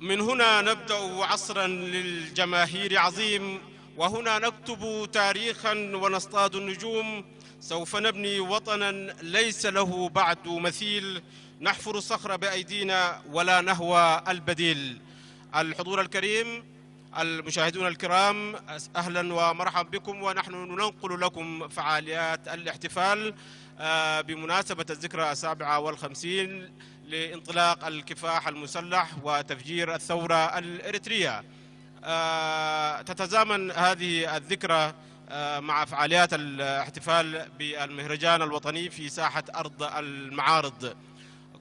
من هنا نبدأ عصرا للجماهير عظيم، وهنا نكتب تاريخا ونصطاد النجوم. سوف نبني وطنا ليس له بعد مثيل، نحفر الصخر بأيدينا ولا نهوى البديل. الحضور الكريم، المشاهدون الكرام، أهلا ومرحبا بكم، ونحن ننقل لكم فعاليات الاحتفال، آه، بمناسبة الذكرى السابعة والخمسين لانطلاق الكفاح المسلح وتفجير الثورة الإريترية. آه، تتزامن هذه الذكرى، آه، مع فعاليات الاحتفال بالمهرجان الوطني في ساحة أرض المعارض.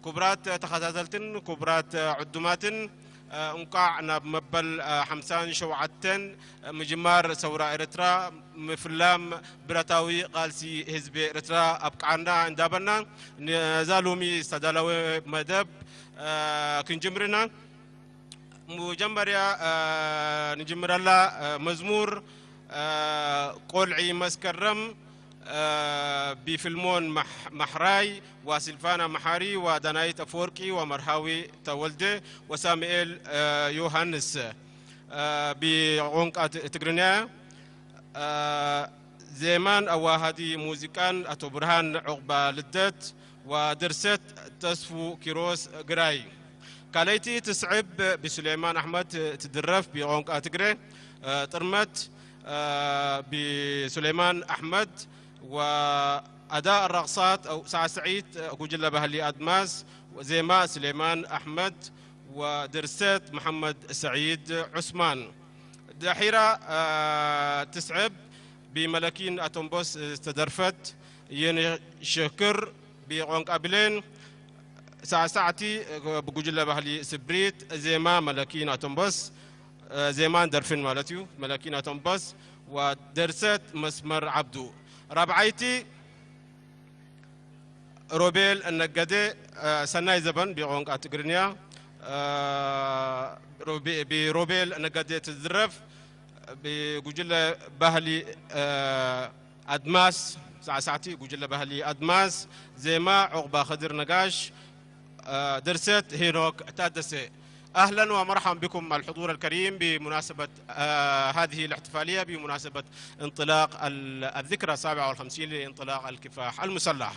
ክቡራት ተኸታተልትን ክቡራት ዕዱማትን፣ እንቋዕ ናብ መበል ሓምሳን ሸውዓተን ምጅማር ሰውራ ኤርትራ፣ ምፍላም ብረታዊ ቃልሲ ህዝቢ ኤርትራ ኣብቅዓና እንዳበልና፣ ነዛ ሎሚ ዝተዳለወ መደብ ክንጅምር ኢና። መጀመርያ ንጅምረላ መዝሙር ቆልዒ መስከረም ብፊልሞን ማሕራይ ወሲልቫና መሓሪ ወዳናይት ኣፈወርቂ ወመርሃዊ ተወልደ ወሳሙኤል ዮሃንስ ብቋንቋ ትግርኛ። ዜማን ኣዋሃዲ ሙዚቃን ኣቶ ብርሃን ዑቕባ ልደት ወድርሰት ተስፉ ኪሮስ ግራይ። ካልኣይቲ ትስዕብ ብሱሌማን ኣሕመድ ትድረፍ ብቋንቋ ትግረ። ጥርመት ብሱሌማን ኣሕመድ ወኣዳ ረቕሳት ሳዕስዒት ጉጅለ ባህሊ ኣድማስ። ዜማ ሱሌማን ኣሕመድ ወድርሰት መሓመድ ሰዒድ ዑስማን። ድሒራ ትስዕብ ብመለኪን ኣቶምቦስ ዝተደርፈት የኔ ሸክር ብቋንቋ ብሌን። ሳዕሳዕቲ ብጉጅለ ባህሊ ስብሪት። ዜማ መለኪን ኣቶምቦስ፣ ዜማን ደርፍን ማለት እዩ። መለኪን ኣቶምቦስ ወደርሰት መስመር ዓብዱ። ራብዓይቲ ሮቤል ነገደ ሰናይ ዘበን ብቋንቋ ትግርኛ። ብሮቤል ነገደ ትዝረፍ ብጉጅለ ባህሊ ኣድማስ። ሳዕሳዕቲ ጉጅለ ባህሊ ኣድማስ። ዜማ ዑቕባ ኸድር ነጋሽ። ድርሰት ሄኖክ ታደሰ። أهلا ومرحبا بكم الحضور الكريم بمناسبة، آه، هذه الاحتفالية بمناسبة انطلاق ال-، الذكرى السابعة والخمسين لانطلاق الكفاح المسلح.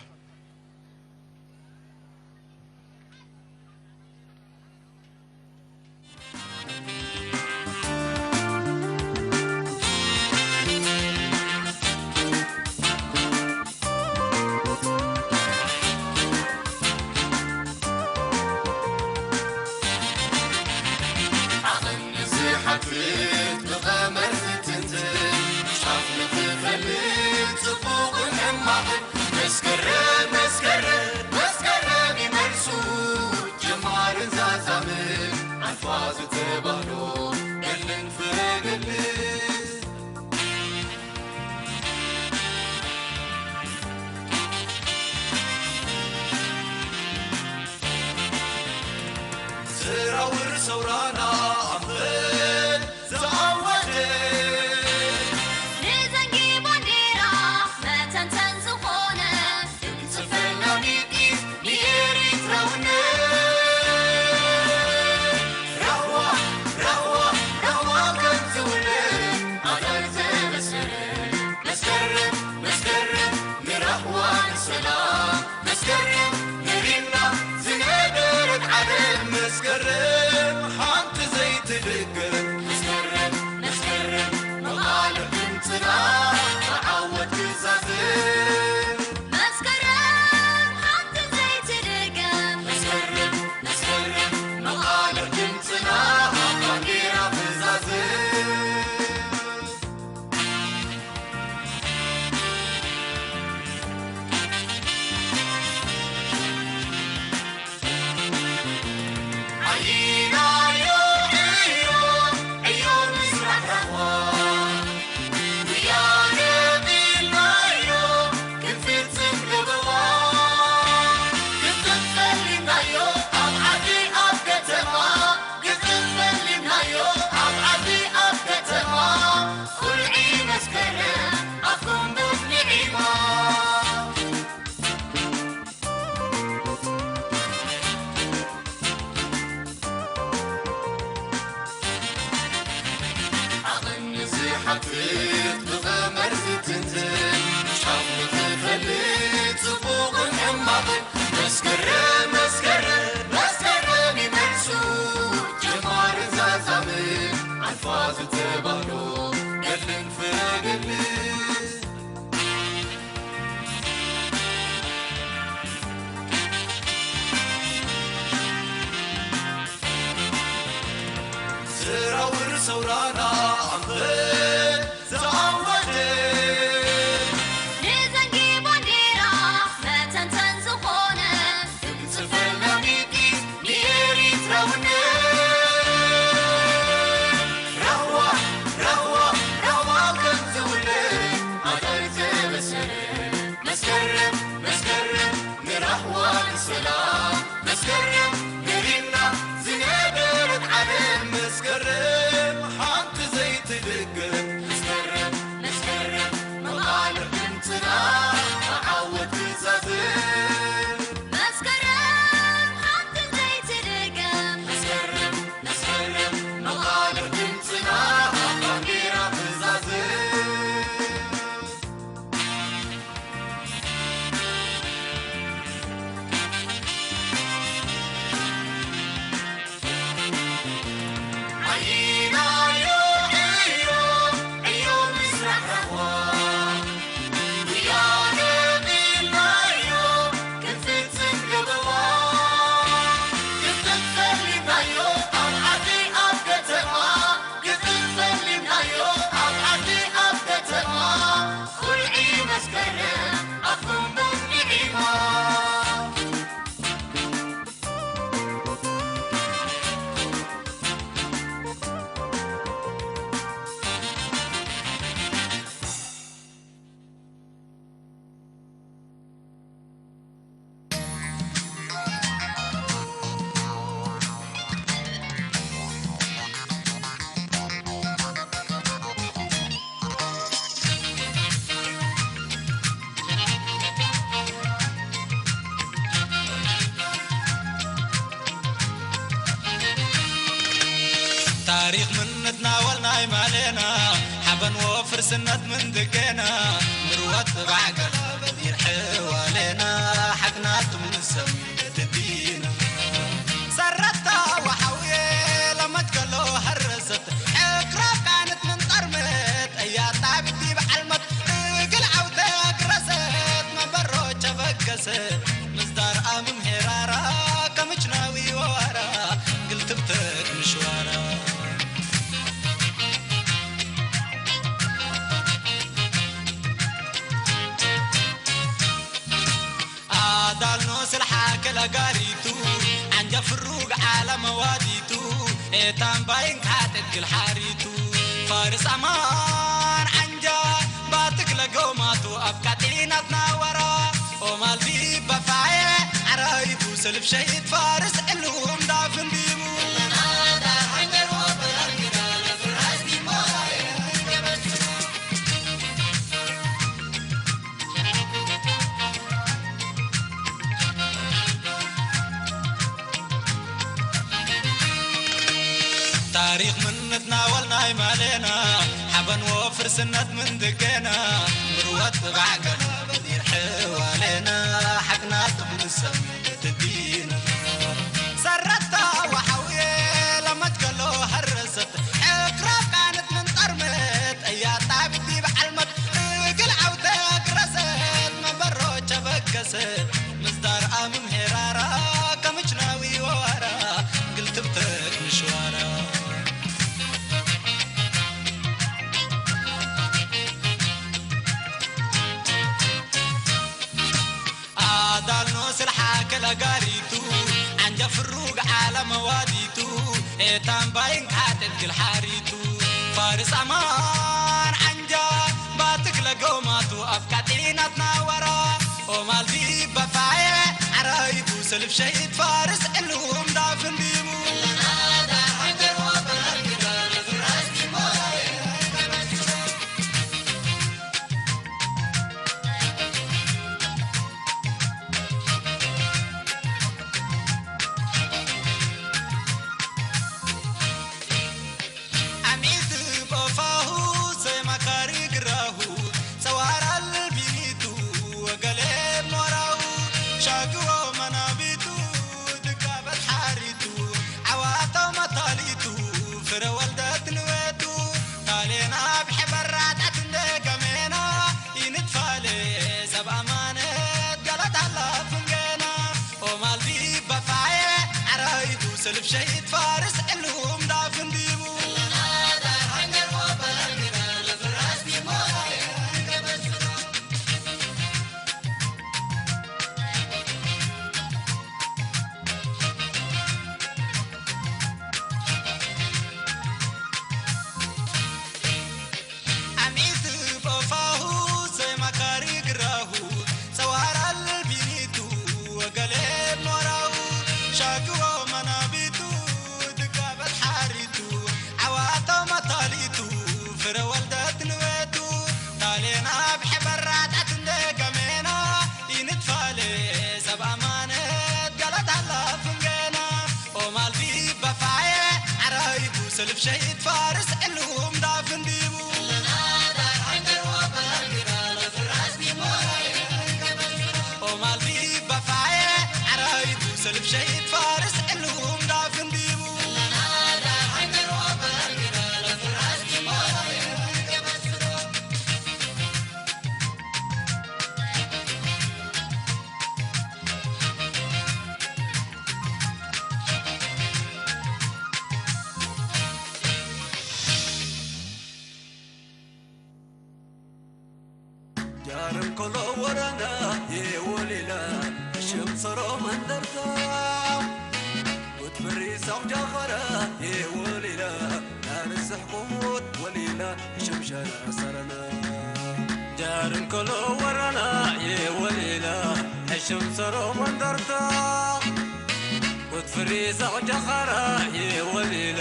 ሰውራና ኣንፈት ዝኣወጀ ንዘንጊ ባንዴራ መተንተን ዝኾነ ድምፂ ፈላሚቲ ንኤሪትራውነት ራህዋ ራህዋ ራህዋ ከም ዝውለድ ኣዳይ ተበሰረ መስከረም መስከረም ንራህዋ ንሰላም መስከረም ገሪምና ዝነበረት ዓለም መስከረም ሓንቲ ዘይትድገም መስከረም መስከረም መቓልሕ ድምፅና ብዓወት ትዛዝም መስከረም ሓንቲ ዘይትድገም መስከረም መስከረም መቓልሕ ድምፅና ባንዴራ ትዛዝም ታሪኽ ምንትና ወልናይ ማሌና ሓበንዎ ፍርስነት ምንድገና ምርዋት ጥባዕ ገላ በዲር ሕዋሌና ሓግናት ምንሰም ትዲና ሰረታ ወሓውየ ለመትከሎ ሀረሰት ዕክራብ ካነት ምን ጠርመት እያጣ ብዲ በዓልመት እግል ዓውተ ግረሰት መበሮ ቸበገሰት ምስዳር ኣምም ሄራራ ከምችናዊ ወዋራ ግልትብተት ምሽዋራ ኣዳልኖ ስልሓ ከለጋሪቱ ዓንጃ ፍሩግ ዓለም ዋዲቱ ኤታን ባይን ካጥግል ሓሪቱ ፋርስ ኣማን ዓንጃ ባትክ ለገውማቱ ኣብ ካጢናትና ወራ ኦማልዲ በፋየ ዓራይቱ ሰልፍ ሸይት ፋርስ ዕሉም ዳፍን ዲቡ ታሪኽ ምንትና ወልናይ ማሌና ሓበንዎ ፍርስነት ምንድገና ምርወት ጥባዕ ገና በዲር ሕዋሌና ሓቅና ጥብንሰም ትዲና ሰረታ ወሓውየ ለመትከሎ ሀረሰት ዕክራብ ካነት ምን ጠርመት እያጣ ብዲ በዓልመት እግል ዓውተ ግረሰት መበሮ ቸበገሰት ምስዳር ኣምም ሄራራ ከምችናዊ ወዋራ ግልትብተት ምሽዋራ ኣዳልኖ ስልሓ ከለጋሪቱ ዓንጃ ፍሩግ ዓለም ዋዲቱ ኤታን ባይን ካጥግል ሓሪቱ ፋርስ ኣማን ዓንጃ ባትክ ለገውማቱ ኣብ ካጢናትና ወራ ኦማልዲ በፋየ ዓራይቱ ሰልፍ ሸይት ፋርስ ዕሉም ዳፍን ዲቡ ኣሚት ቆፋሁ ሰማካሪ ግራሁ ጸዋራል ቢኒቱ ወገሌ ሞራሁ ሻግዎ መናቢቱ ድጋበት ሓሪቱ ዓዋቶ መታሊቱ ፍረ ወልደት ንወቱ ታሌና ብሕበራታት እንደ ገሜና ይንትፋለ ሰብ ኣማነት ገለት ኣላ ፍንገና ኦማልዲ በፋየ ዓራይቱ ሰልፍ ሸይት ፋርስ ዕሉም ዳፍን ዲቡ ሰልፍ ሸይት ፋርስ ዕሉም ዳፍን ዲቡ ኦማል ዲባ ፋየ ዓራይቱ ሰልፍ ሸይት ፋርስ ዕሉም ዳፍን ዲቡ ጃርም ኮሎ ወረና የወሊላ ሽም ሰሮ መንደርታ ወትብሪ ሳውጃ ኸረ የወሊላ ናርስሕ ቁሙት ወሊላ ሽምሸራ ሰረና ጃርም ኮሎ ወረና የወሊላ ሕሽም ሰሮ መንደርታ ወትፍሪ ሳውጃ ኸረ የወሊላ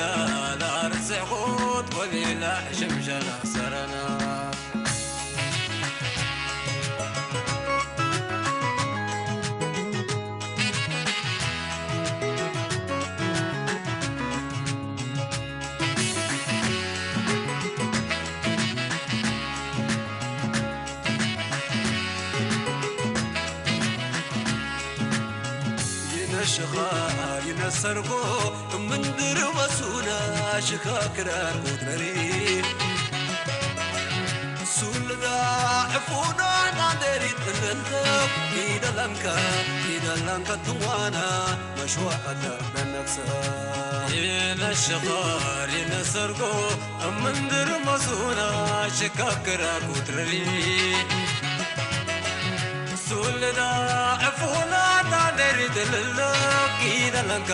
ናርስሕ ቁሙት ወሊላ ሽምሸራ ሰረና ይነሽኻ ይነሰርጎ ምንድር መሱና ሽካ ክዳር ቁጥረሪ ሱልዳ ዕፉና ናንደሪት እንተ ይደለንካ ይደለንካ ትዋና መሽዋዕታ በነፍሰ ይነሽኻር ይነሰርጎ ምንድር መሱና ሽካ ክዳር ቁጥረሪ ሱልዳ ዕፉና ናንደሪት እንተ ይደለንካ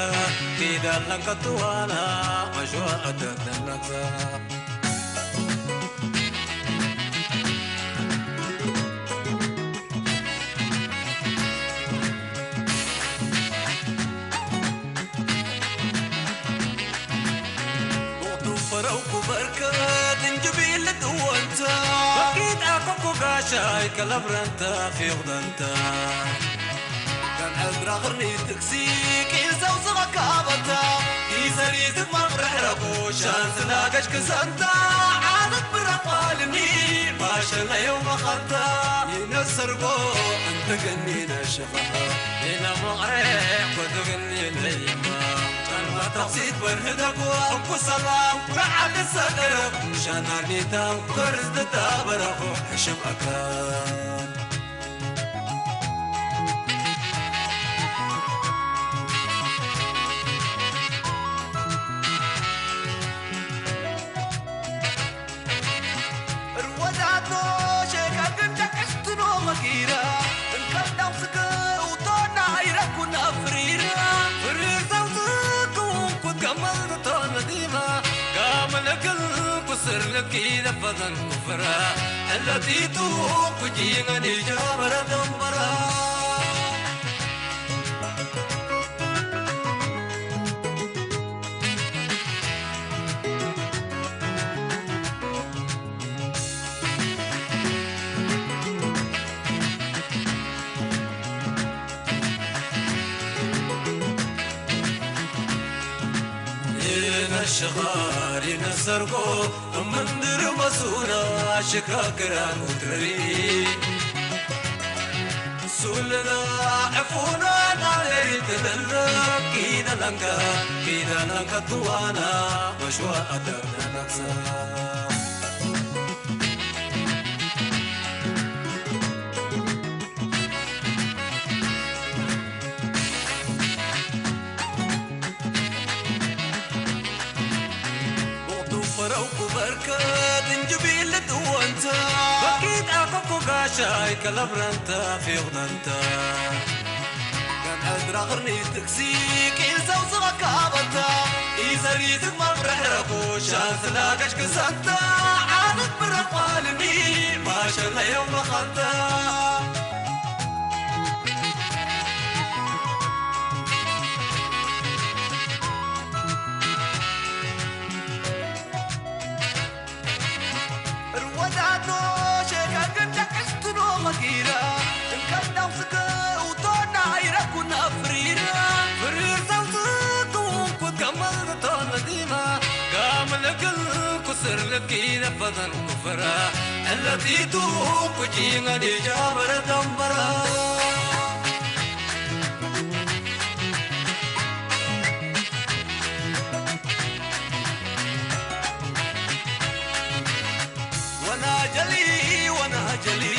ይደለንካ ትዋና መሽዋዕታ በነፍሰ ቡቕቱ ፈረውኩ በርከት እንጅቢል ልጥወንታ በቂጣ ኮኩ ጋሻይ ከለብረንታ ፊቕደንታ ከም ዕዝራ ኽርኒ ትክሲ ቂል ዘውዝቐካ በታ ይዘሪ ዝግማም ርሕረቡ ሻንስና ገሽ ክሰንታ ዓለት ብረቋልኒ ማሸለየው መኸንታ ይነሰርጎ እንተገኒ ነሽኻ ይነመቕረ ኮትግኒ ነይማ ጫንባ ተኽሲት በርህደጎ እንኩ ሰላም ብዓል ሰገረ ሻናርኒታ በርዝታ በረኹ ሕሽም ኣካል ርወዳቶ ሸጋግን ደቀስትኖ መጊራ እንከልዳው ስገውቶና ይረኩና ፍሪራ ፍሪር ዘውዝክውን ኩትከመልቶን ነዲማ ጋመለክል ኩስር ልኪ ለፈዘን ኩፍራ እለቲቱ ኩጂነን ይጃበረ ደንበራ ይነሽኻር ይነሰርጎ እምንድር መሱና ሽካክራ ኩትረሪ ሱልና ዕፉና ናለይ ትልልቅ ኪዳናንካ ኪዳናንካ ትዋና መሽዋ ኣዳዳናክሳ ቡቕቱ ፈረውኩ በርከት እንጅቢል ልጥወንታ በኪት ኣኮኩ ጋሻይ ከለብረንታ ፊቕደንታ ከም ዕዝራ ቕርኒ ትክሲ ቂል ዘውዝቐካ በታ ኢዘሪ ዝግማም ርሕረኩ ሻንስና ገሽ ክሰንታ ዓመት ብረቋልኒ ማሸለዮም መኸንታ ርወዳዶ ሸጋግን ደቀስትኖ መጊራ እንከዳው ስከ ውቶና ኣይረኩና ፍሪራ ፍሪር ዘውዝቅውን ኩት ከመዝቶን መዲማ كينا فضل كفرة التي توقجي غني جابر دمبرة. وناجلي وناجلي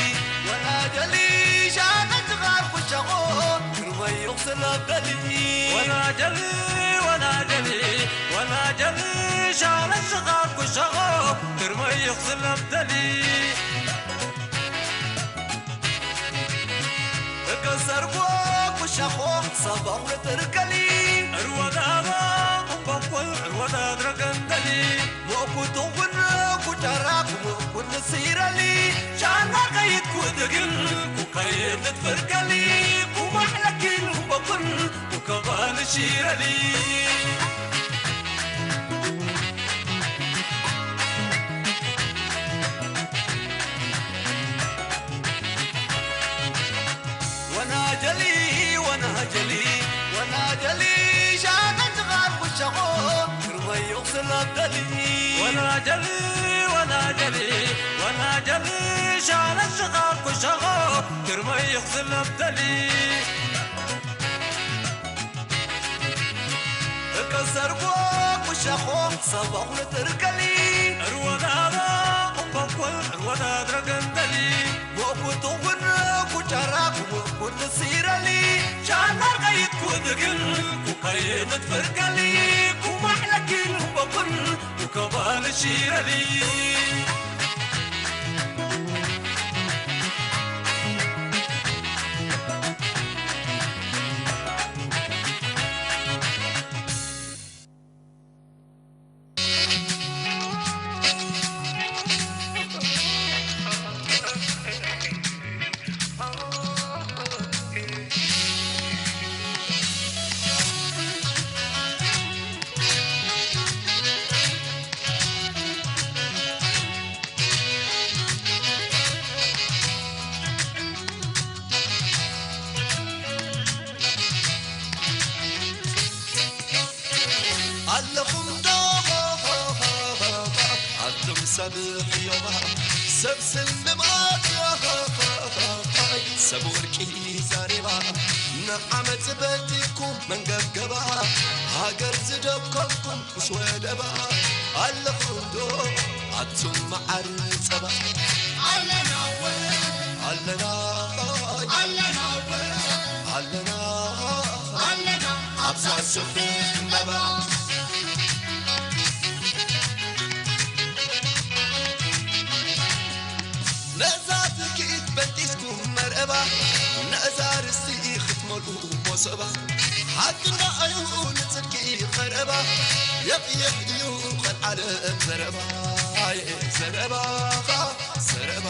وناجلي شانت غار كشغو كرمي يغسل أبدلي. وناجلي وناجلي وناجلي شانت غار كشغو كرمي يغسل أبدلي. كسر كو كشغو صباح لتركلي. الوداع بقول الوداع درقندلي. Moku tongkun ku tara ku moku nasirali. Shana kayit ku dagin ku kayit natfarkali. Ku mahlakin ku bakun ku kaban shirali. وناجلي وناجلي وناجلي شانت غار كشغو كرمي يغسل أبدلي. وناجلي وناجلي وناجلي شانت غار كشغو كرمي يغسل أبدلي. كسر كو كشغو صباح لتركلي. الوداع بقول الوداع درقندلي. Moku tongkun ku tara ku moku nasirali. Shana kayit ku dagin ku kayit natfarkali. Ku mahlakin ku bakun ku kaban shirali. ኣለኹም ዶ ኣቱም ሰብ ሕዮባ ሰብ ስልማት ሰብ ወርቂ ዛሬባ ንዓመት በቲኩም መንገብገባ ሃገር ዝደከምኩም ምስ ወደባ ኣለኹም ዶ ኣቱም መዓር ጸባ ኣለና ወ ኣለና ኣለና ወ ኣለና ኣለና ኣብዛ ስፍሪ እምበባ ነዛ ትርኪት በጢስኩም መርዕባ ነዛ ርስቲ ክትመልኡ ሞሰባ ሓቅና እዩ ንጽድቂ ኸረባ የቕየቕ እዩ ኸልዓለም ዘረባ ዘረባ ዘረባ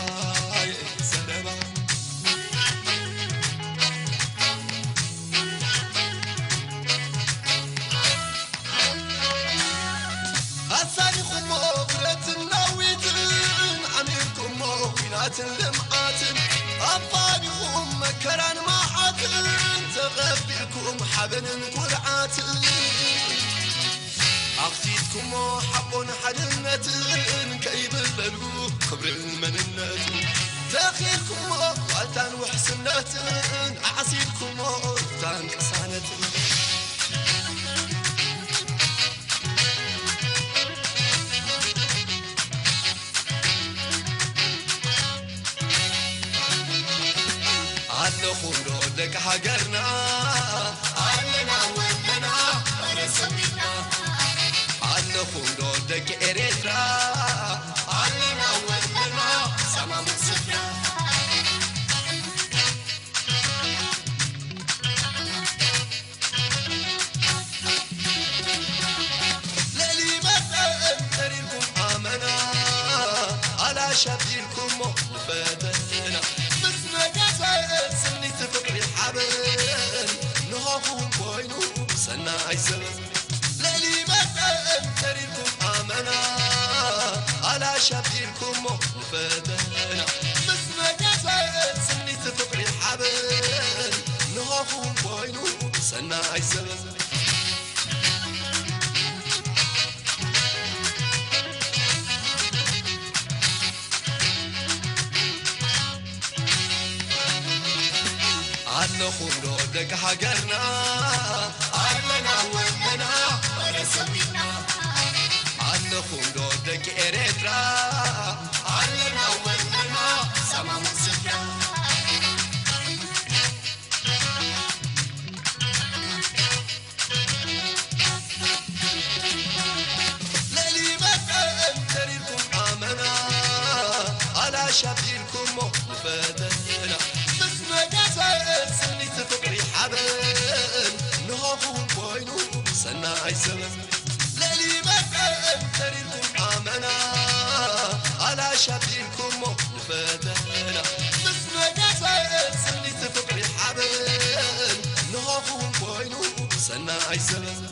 ዘረባ ኣሳኒኹሞ ብረትን ናዊትን ዓሚርኩሞ ኲናትን ልምዓትን ኣፋኒኹም መከራን መዓትን ተቐቢእኩም ሓበንን ኩርዓትን ኣኽቲትኩሞ ሓቦን ሓድነትን ከይብለሉ ክብርን መንነትን ተኺልኩሞ ዋልታን ውሕስነትን ዓሲልኩሞ ሩፍታን ቅሳነትን ኣለኹም ዶ ደቂ ሃገርና ኣለና ወለና ርእሰ ቢትና ኣለኹም ዶ ደቂ ኤርትራ ኣለና ወለና ሰማም ስፍራ ልዕሊ መጠን ተሪርኩም ኣመና ኣላሽ ኣቢልኩሞ ንፈተና ምስ ነጋሳየት ስኒት ፍቕሪ ሓበን ንሃኹም ኮይኑ ሰናይ ዘበን ልዕሊ መጠን ተሪርኩም ኣመና ኣላሽ ኣቢልኩሞ ንፈተና ምስ ነጋሳየት ስኒት ፍቕሪ ሓበን ንሃኹም ኮይኑ ሰናይ ዘበን ኹምዶ ደቂ ሃገርና ኣለና ወለና ረሰቢና ኣለኹምዶ ደቂ ኤርትራ ኣለና ወለና ሰማሙ ስፍራ ለሊ መጠን ተሪርኩም ኣመና ኣላሻ ቢልኩሞ ንፈተና ምስ መጋሰ ስኒት ፍቕሪ ሓበን ንሆኹም ኮይኑ ሰናይ ዘበን ለሊ መጠን ተሪርኩም ኣመና ኣላሻ ቢልኩሞ ንፈተና ምስ መጋሰ ስኒት ፍቕሪ ሓበን ንሆኹም ኮይኑ ሰናይ ዘበን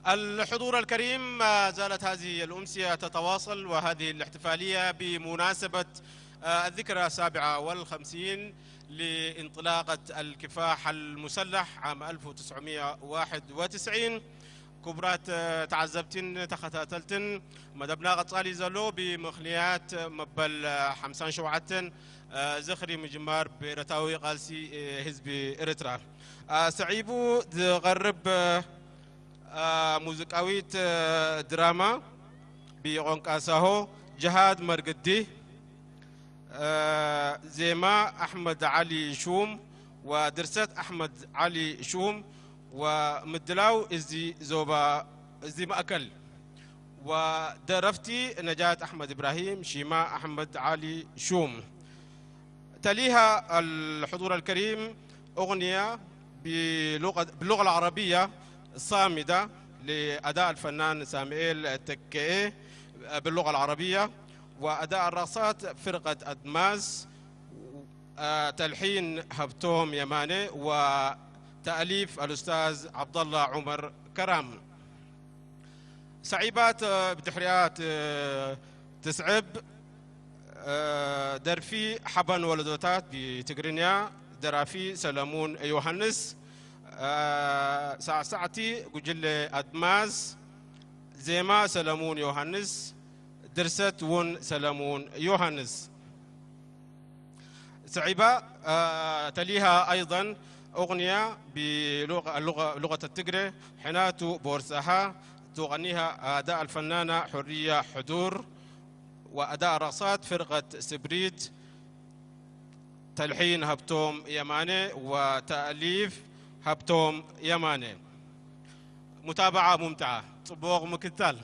الحضور الكريم، ما زالت هذه الأمسية تتواصل، وهذه الاحتفالية بمناسبة، آه، الذكرى السابعة والخمسين لانطلاقة الكفاح المسلح عام ألف وتسعمية وواحد وتسعين. ክቡራት፣ እ፣ ተዓዘብትን ተኸታተልትን፣ መደብና ቀጻሊ ዘሎ ብምኽንያት መበል፣ እ፣ ሓምሳን ሸውዓተን፣ እ፣ ዝኽሪ ምጅማር ብረታዊ ቃልሲ፣ እ፣ ህዝቢ ኤርትራ፣ እ፣ ሰዒቡ ዝቐርብ፣ እ፣ እ፣ ሙዚቃዊት፣ እ፣ ድራማ ብቋንቋ ሳሆ ጅሃድ መርግዲ፣ እ፣ ዜማ ኣሕመድ ዓሊ ሹም ወድርሰት ኣሕመድ ዓሊ ሹም ወምድላው እዚ ዞባ፣ እዚ ማእከል ወደረፍቲ ነጃት ኣሕመድ ኢብራሂም፣ ሺማ ኣሕመድ ዓሊ ሹም። تليها الحضور الكريم أغنية بلغة، باللغة العربية الصامدة لأداء الفنان سامئيل تكئي باللغة العربية، وأداء الرقصات فرقة أدماز، آه، تلحين هبتوم يماني، وتأليف الأستاذ عبد الله عمر كرام. ሰዒባት፣ እ፣ ብድሕሪኣ ት-፣ ትስዕብ፣ እ፣ ደርፊ ሓበን ወለዶታት ብትግርኛ፣ ደራፊ ሰለሙን ዮሃንስ፣ እ፣ ሳዕሳዕቲ ጉጅለ ኣድማስ፣ ዜማ ሰለሙን ዮሃንስ፣ ድርሰት እውን ሰለሙን ዮሃንስ። سعيبة، آه، تليها أيضا أغنية بلغة، اللغة، لغة التجري، حناتو بورساها، تغنيها أداء الفنانة حرية حضور، وأداء رقصات فرقة سبريت، تلحين هبتوم يماني، وتأليف هبتوم يماني. متابعة ممتعة، صبوغ مكتل.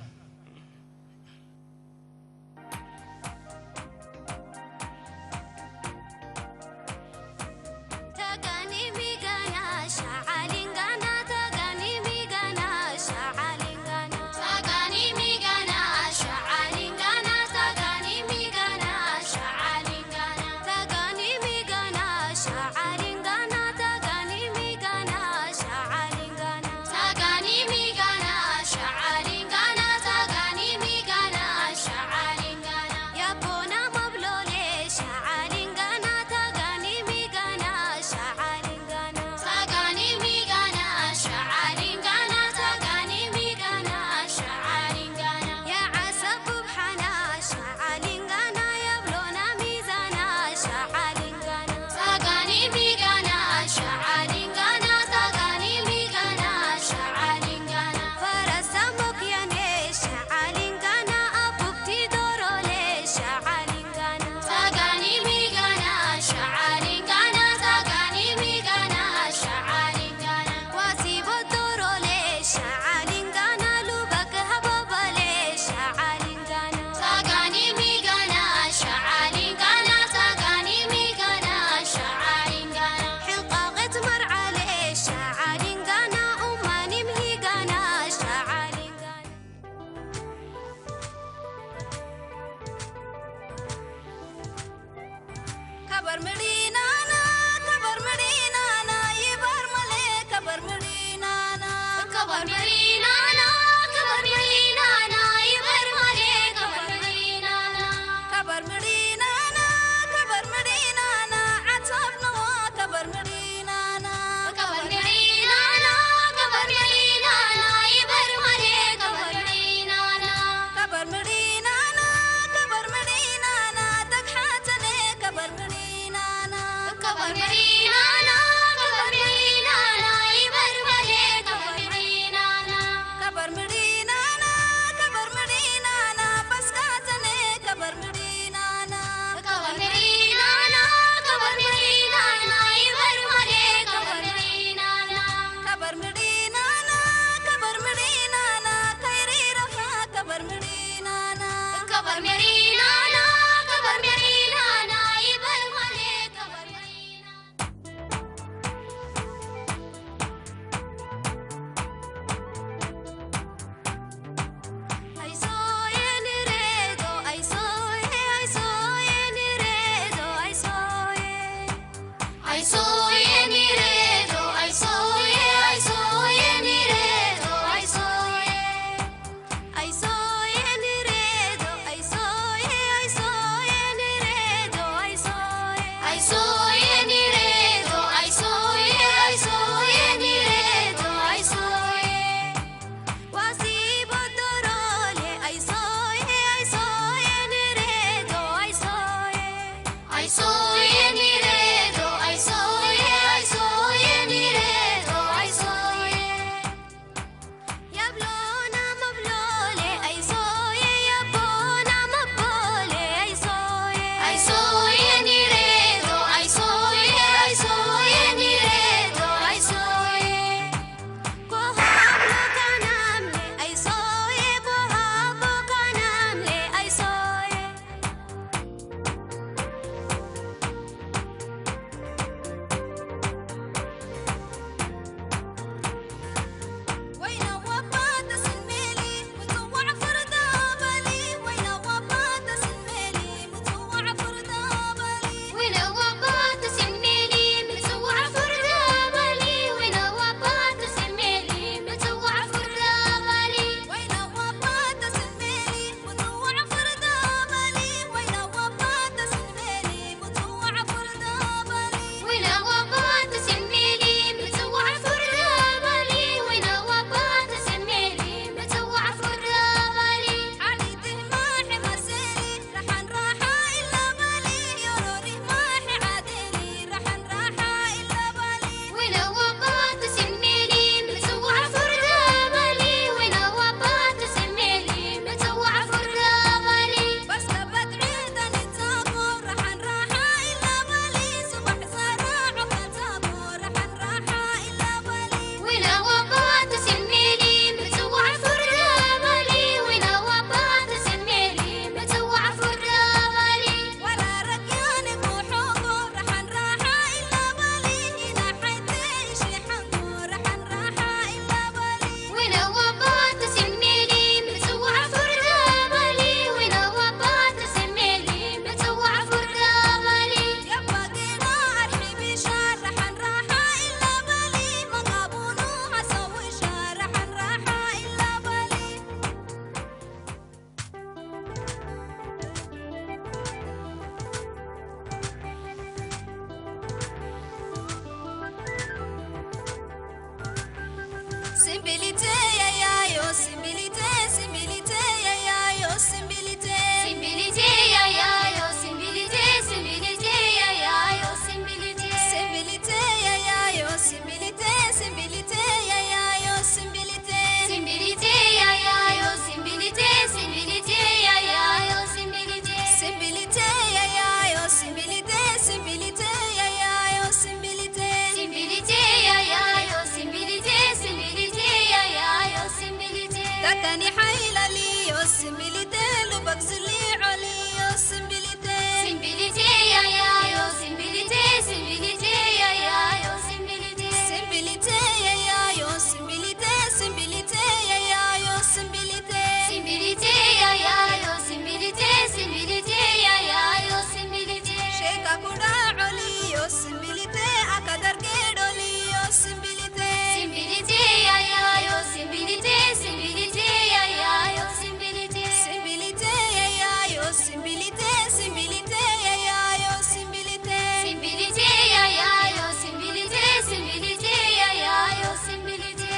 Tani hailaliyo simbilite, lubak zuli oliyo simbilite. Simbilite yayayo simbilite, simbilite yayayo simbilite. Simbilite yayayo simbilite, simbilite yayayo simbilite. Simbilite yayayo simbilite, simbilite yayayo simbilite. Sheka kuda oliyo simbilite, akadar gedoliyo simbilite. Simbilite yayayo simbilite, simbilite yayayo simbilite. Simbilite yayayo simbilite, simbilite yayayo simbilite. Simbilite yayayo simbilite, simbilite yayayo simbilite.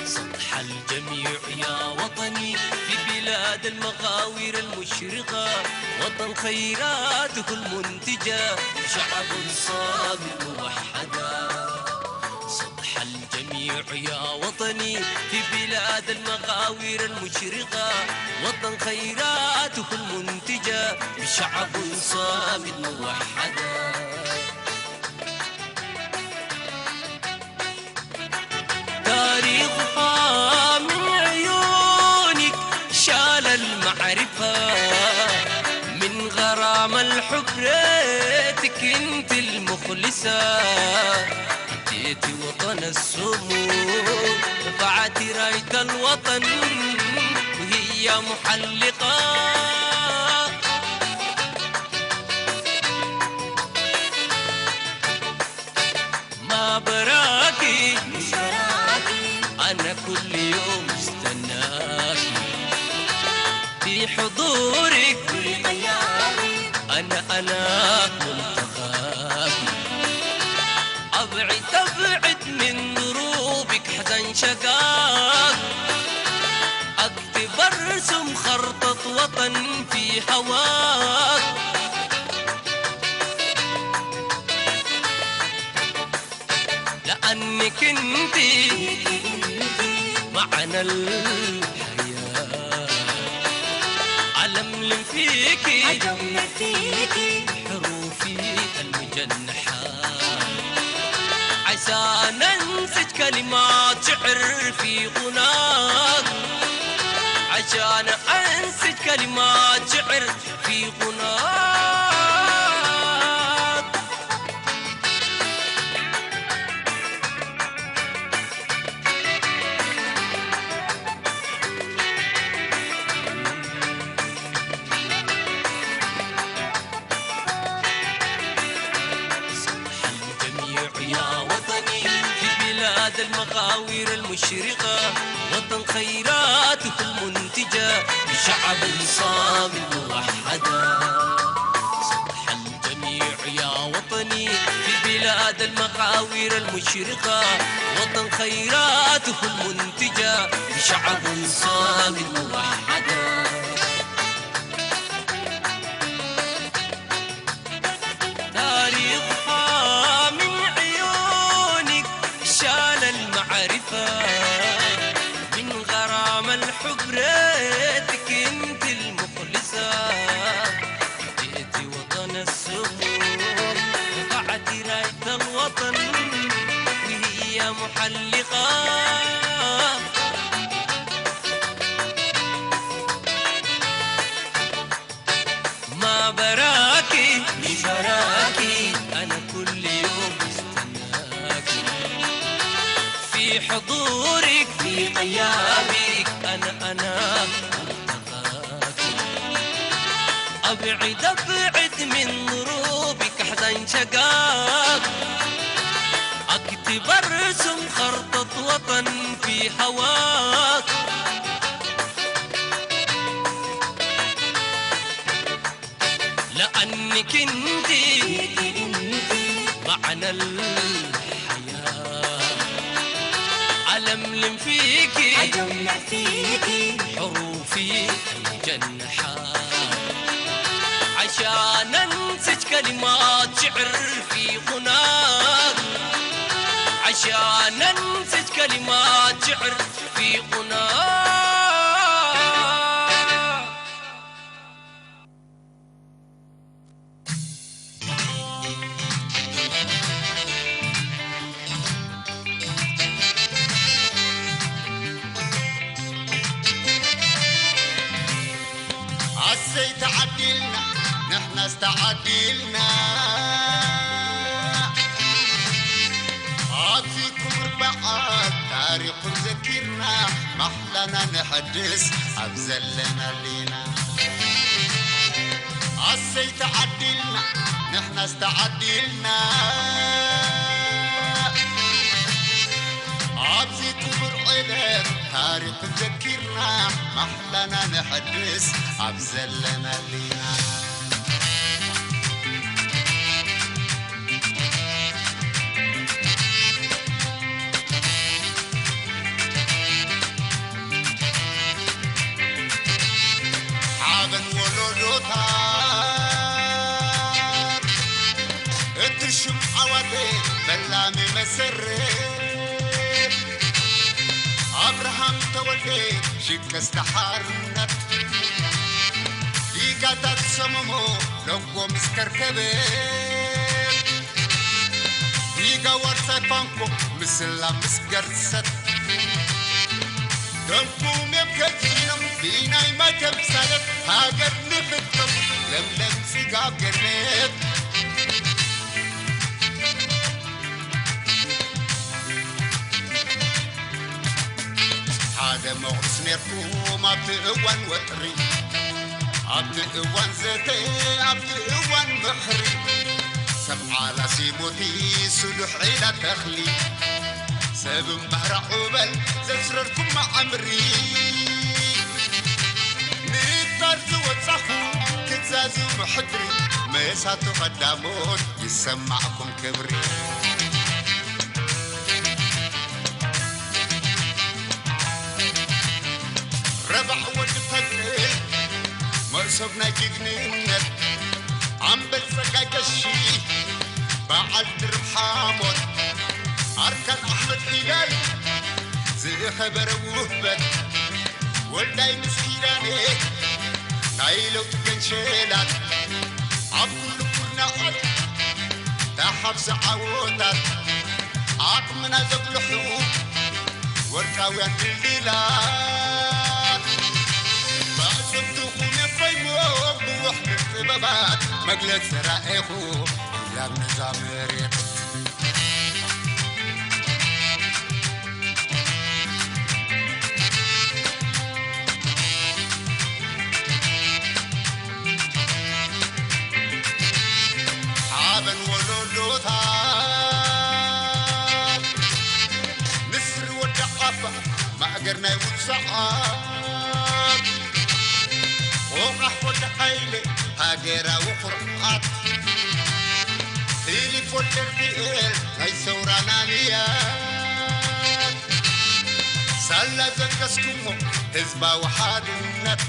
صح الجميع يا وطني في بلاد المغاوير المشرقة، وطن خيراته المنتجة، شعب صامد موحدا. صح الجميع يا وطني في بلاد المغاوير المشرقة، وطن خيراته المنتجة، بشعب صامد موحدا. تاريخها من عيونك شال المعرفة، من غرام الحب ريتك انت المخلصة. اديتي وطن السمو، رفعتي راية الوطن وهي محلقة. ما براكي، مش براكي، أنا كل يوم استناكي. في حضورك، في غيابي، أنا، أنا ملتقاكي. أبعد، أبعد من دروبك حزن شقاك. أكتب أرسم خرطة وطن في هواك. لأنك انتي معنى الحياة. ألملم فيكي، ألملم فيكي حروفي المجنحة، عشان أنسج كلمات شعر في غناك، عشان أنسج كلمات شعر في غناك. صح الجميع يا وطني في بلاد المغاوير المشرقة، وطن خيراته المنتجة، بشعب صامد موحدا. صح الجميع يا وطني في بلاد المغاوير المشرقة، وطن خيراته المنتجة، بشعب صامد موحدا. تاريخها من عيونك شال المعرفة، من غرام الحب ريتك انت المخلصة. جئتي وطن السمو، رفعتي راية الوطن وهي محلقة. ما براكي، مش براكي، أنا كل يوم بستناكي. في حضورك، في غيابك، أنا، أنا ألتقاكي. أبعد، أبعد من دروبك، أحزن شقاك. أكتب، أرسم خرطة وطن في هواك. لأنك انتي معنى الحياة. ألملم فيكي، أجمع فيكي حروفي المجنحة، عشان أنسج كلمات شعر في غناك، عشان أنسج كلمات شعر في غنى. ኣሰይ ተዓዲልና፣ ንሕናስ ተዓዲልና። ኣብዚ ክቡር በዓል ታሪኹ ዘኪርና፣ ማሕላና ነሐድስ ኣብ ዘለናሉ ኢና። ኣሰይ ተዓዲልና፣ ንሕናስ ተዓዲልና። ኣብዚ ክቡር ዕለት ታሪኽ ዘኪርና፣ ማሕላና ነሐድስ ኣብ ዘለናሉ ኢና። ሓበን ወለዶታት፣ እቲ ሽም ዓዋተ ፈላሚ መሰረት፣ ኣብርሃም ተወልደ ሽቀስተ ሓርነት፣ ዲጋታት ሰመሞ ሎጎ ምስ ከርከበት፣ ዲጋ ዋርሳይ ፋንኮ ምስላ ምስ ገርሰት፣ ደምኩም እዮም ከዚኖም ብናይ ማይ ተምሳለት፣ ሃገር ንኽትከውን ለምለም ጽጋብ ገነት። ሓደ መቑርስ ኔርኩም ኣብቲ እዋን ወጥሪ፣ ኣብቲ እዋን ዘተ፣ ኣብቲ እዋን ምኽሪ፣ ሰብ ዓላ ሲሞቲ ስሉሕ ዒላ ተኽሊ፣ ሰብ እምባህራ ዑበል ዘስረርኩም መዓምሪ፣ ንጣር ዝወጻኹ ትእዛዙ ምሕድሪ፣ መሳቱ ቀዳሞት ይሰማዕኩም ክብሪ። ረባዕ ወዲ ፈልፍል መእሰብ ናይ ጅግንነት፣ ኣምበል ጸጋይ ቀሺ በዓል ድርብ ሓሞት፣ ኣርካን ኣሕመድ ቢላል ዝኸበረ ውህበት፣ ወልዳይ ምስ ኪዳነ ናይ ለውጢ ገንሸላት፣ ኣብ ኩሉ ኩርናዓት ተሓፍሲ ዓወታት፣ ዓቕምና ዘጉልሑ ወርቃውያን ድልድላት፣ ብኣዕጽምትኹም የፈይሞ ብውሕሉል ጥበባት፣ መግለጺ ራእይኹም ላብ ነዛ መሬት። ሓበን ወለዶታት፣ ንስሪ ወዲ ዓፋ ማእገር ናይ ውጽዓት፣ ቆቓሕ ወዲ ሓይለ ሃገራዊ ኩርዓት፣ ፊሊፕ ወልደርድኤል ናይ ሰውራና ንያት፣ ሳላ ዘንገስኩሞ ህዝባዊ ሓድነት፣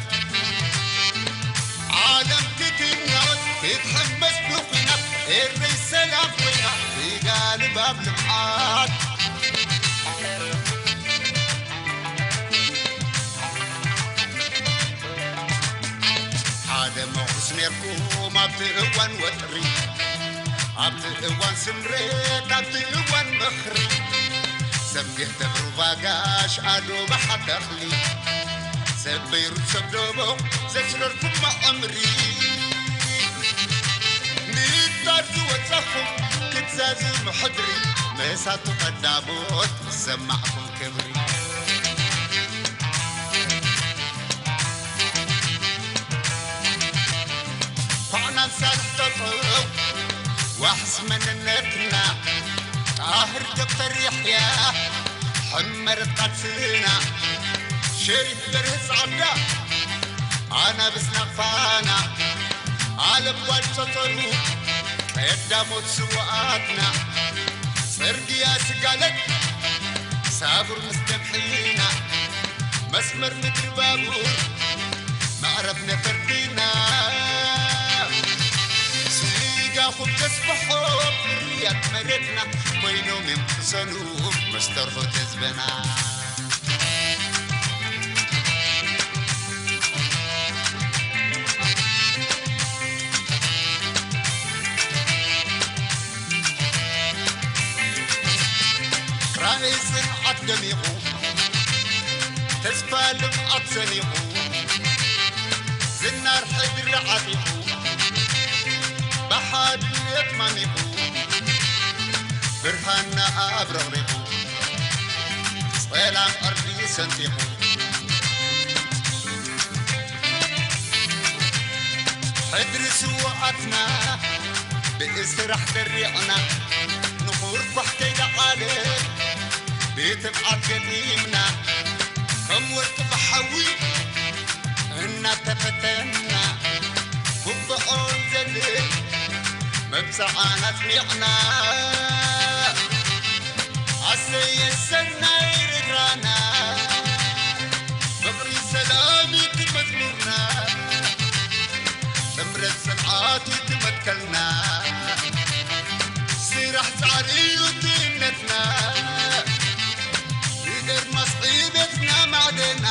ዓለም ክትናወጥ ክትሕመስ ብኲናት፣ ኤረይ ሰላም ኮይና ፊጋ ልባብ ልምዓት። ሓደ መቑስ ኔርኩም ኣብቲ እዋን ወጥሪ፣ ኣብቲ እዋን ስምረት፣ ኣብቲ እዋን ምኽሪ፣ ሰብ ጌህተብሩ ባጋሽ ኣዶ ባሓ ተኽሊ፣ ሰብ በይሩት ሰብ ደቦ ዘስረርኩም መቐምሪ፣ ንጣር ዝወጻኹም ክትዛዝሙ ሕድሪ፣ መሳቱ ቀዳሞት ዝሰማዕኩም ክብሪ። ኳዕናን ሳልሕ ጠጠው ዋሕስ መንነትና፣ ጣህር ዶክተር የሕያ ሕመረት ቃልስና፣ ሸሪፍ በርህ ጻዕዳ ኣናብስ ናቕፋና፣ ኣለም ጓል ጸጸሩ ቀዳሞት ስውኣትና፣ ጽርግያ ስጋለት ሳጉር ምስ ደምሒና፣ መስመር ምድሪ ባቡር መዕረፍ ነፈርቲና፣ ስጋኹም ተስፍሖ ፍርያት መሬትና ኮይኖም እዮም ቅሰኑ መስተ ርሑት ህዝብና። ራእይ ጽንዓት ደሚቑ፣ ተስፋ ልምዓት ሰኒቑ፣ ዝናር ሕድሪ ዓጢቑ፣ ብሓድነት ማሚቑ፣ ብርሃንና ኣብረቕሪቑ፣ ጸላም ዕርዲ ሰንጢቑ። ሕድሪ ስውኣትና ብእስራሕ ደሪቕና፣ ንኹርኳሕ ከይደዓለ ብትብዓት ገጢምና፣ ከም ወርቂ ብሓዊ እናተፈተንና፣ ጉብኦን ዘልል መብጽዓና ኣጽኒዕና። ኣሰየ ሰናይ ርግራና፣ ፍቕሪ ሰላም እዩ እቲ መዝሙርና፣ ጥምረት ጽንዓት እዩ እቲ መትከልና፣ ስራሕ ጻዕሪ እዩ እቲ እምነትና፣ ንኤርማስ ዕቤትና ማዕደና።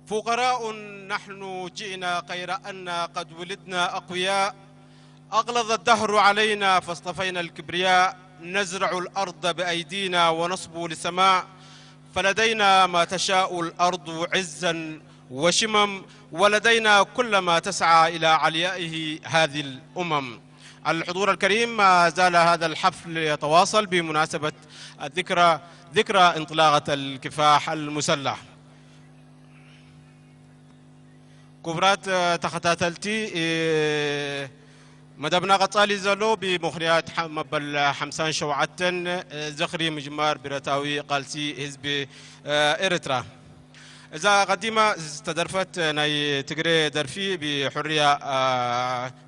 فقراء نحن جئنا غير أن قد ولدنا أقوياء. أغلظ الدهر علينا فاصطفينا الكبرياء. نزرع الأرض بأيدينا ونصبو للسماء. فلدينا ما تشاء الأرض عزا وشمم، ولدينا كل ما تسعى إلى عليائه هذه الأمم. الحضور الكريم، ما زال هذا الحفل يتواصل بمناسبة الذكرى، ذكرى انطلاقة الكفاح المسلح. ክቡራት ተኸታተልቲ፣ መደብና ቀጻሊ ዘሎ ብምኽንያት መበል ሓምሳን ሸውዓተን ዝኽሪ ምጅማር ብረታዊ ቃልሲ ህዝቢ ኤርትራ። እዛ ቀዲማ ዝተደርፈት ናይ ትግሬ ደርፊ ብሑርያ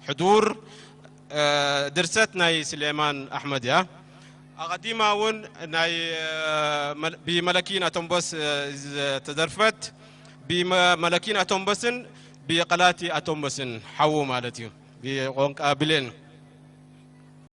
ሕዱር፣ ድርሰት ናይ ስሌማን ኣሕመድ እያ። ኣቐዲማ እውን ናይ ብመለኪን ኣቶምቦስ ዝተደርፈት፣ ብመለኪን ኣቶምቦስን ብቐላቲ ኣቶምቦስን፣ ሓዉ ማለት እዩ፣ ብቋንቋ ብሌን።